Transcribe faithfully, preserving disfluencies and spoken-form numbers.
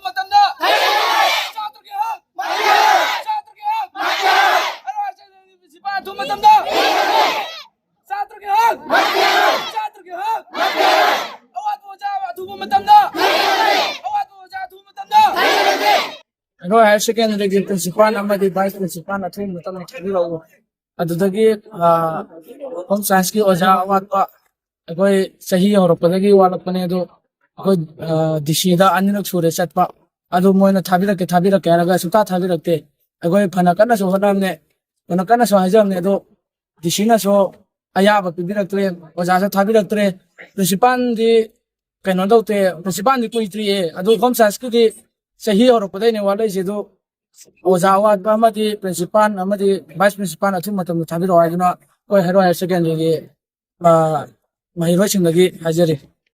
ꯃꯇꯝꯗ ꯁꯥꯇ꯭ꯔꯒꯤ ꯍꯛ! ꯁꯥꯇ꯭ꯔꯒꯤ ꯍꯛ! ꯄ꯭ꯔꯤꯟꯁꯤꯄꯥꯜ ꯑꯊꯨꯕ ꯃꯇꯝꯗ! ꯁꯥꯇ꯭ꯔꯒꯤ ꯍꯛ! ꯁꯥꯇ꯭ꯔꯒꯤ ꯍꯛ! ꯑꯋꯥꯠꯄ ꯑꯣꯖꯥ ꯑꯊꯨꯕ ꯃꯇꯝꯗ! ꯑꯋꯥꯠꯄ ꯑꯣꯖꯥ ꯑꯊꯨꯕ ꯃꯇꯝꯗ! ꯍꯦꯔꯣ ꯍꯥꯌꯔ ꯁꯦꯀꯦꯟꯗꯔꯤꯒꯤ ꯄ꯭ꯔꯤꯟꯁꯤꯄꯥꯜ ꯑꯃꯗꯤ ꯚꯥꯏꯁ ꯄ꯭ꯔꯤꯟꯁꯤꯄꯥꯜ ꯑꯊꯨꯕ ꯃꯇꯝꯗ ꯊꯥꯕꯤꯔꯛꯎ꯫ ꯑꯗꯨꯗꯒꯤ, ꯑ, ꯍꯣꯝ ꯁꯥꯏꯟꯁꯀꯤ ꯑꯣꯖꯥ ꯑꯋꯥꯠꯄ ꯑꯩꯈꯣꯏ ꯆꯍꯤ ꯍꯧꯔꯛꯄꯗꯒꯤ ꯋꯥꯠꯂꯛꯄꯅꯦ, ꯑꯗꯣ ꯑꯩꯈꯣꯏ, ꯑ, ꯗꯤ ꯁꯤꯗ ꯑꯅꯤꯔꯛ ꯁꯨꯔꯦ ꯆꯠꯄ꯫ ꯑꯗꯨ ꯃꯣꯏꯅ ꯊꯥꯕꯤꯔꯛꯀꯦ, ꯊꯥꯕꯤꯔꯛꯀꯦ ꯍꯥꯏꯔꯒ ꯁꯨꯡꯊꯥ ꯊꯥꯕꯤꯔꯛꯇꯦ꯫ ꯑꯩꯈꯣꯏ ꯐꯅ ꯀꯟꯅꯁꯨ ꯍꯣꯠꯅꯕꯅꯦ, ꯐꯅ ꯀꯟꯅꯁꯨ ꯍꯥꯏꯖꯕꯅꯦ, ꯑꯗꯣ ꯗꯤ ꯁꯤꯅꯁꯨ ꯑꯌꯥꯕ ꯄꯤꯕꯤꯔꯛꯇ꯭ꯔꯦ, ꯑꯣꯖꯥꯁꯨ ꯊꯥꯕꯤꯔꯛꯇ꯭ꯔꯦ꯫ ꯄ꯭ꯔꯤꯟꯁꯤꯄꯥꯜꯗꯤ ꯀꯩꯅꯣ ꯇꯧꯗꯦ, ꯄ꯭ꯔꯤꯟꯁꯤꯄꯥꯜꯗꯤ ꯀꯨꯏꯗ꯭ꯔꯤꯌꯦ꯫ ꯑꯗꯨ ꯍꯣꯝ ꯁꯥꯏꯟꯁꯀꯤꯗꯤ ꯆꯍꯤ ꯍꯧꯔꯛꯄꯗꯩꯅꯦ ꯋꯥꯠꯂꯛꯏꯁꯦ꯫ ꯑꯗꯨ ꯑꯣꯖꯥ ꯑꯋꯥꯠꯄ ꯑꯃꯗꯤ ꯄ꯭ꯔꯤꯟꯁꯤꯄꯥꯜ ꯑꯃꯗꯤ ꯚꯥꯏꯁ ꯄ꯭ꯔꯤꯟꯁꯤꯄꯥꯜ ꯑꯊꯨꯕ ꯃꯇꯝꯗ ꯊꯥꯕꯤꯔꯛꯑꯣ ꯍꯥꯏꯗꯨꯅ ꯑꯩꯈꯣꯏ ꯍꯦꯔꯣ ꯍꯥꯌꯔ ꯁꯦꯀꯦꯟꯗꯔꯤꯒꯤ, ꯑ, ꯃꯍꯩꯔꯣꯏꯁꯤꯡꯗꯒꯤ ꯍꯥꯏꯖꯔꯤ꯫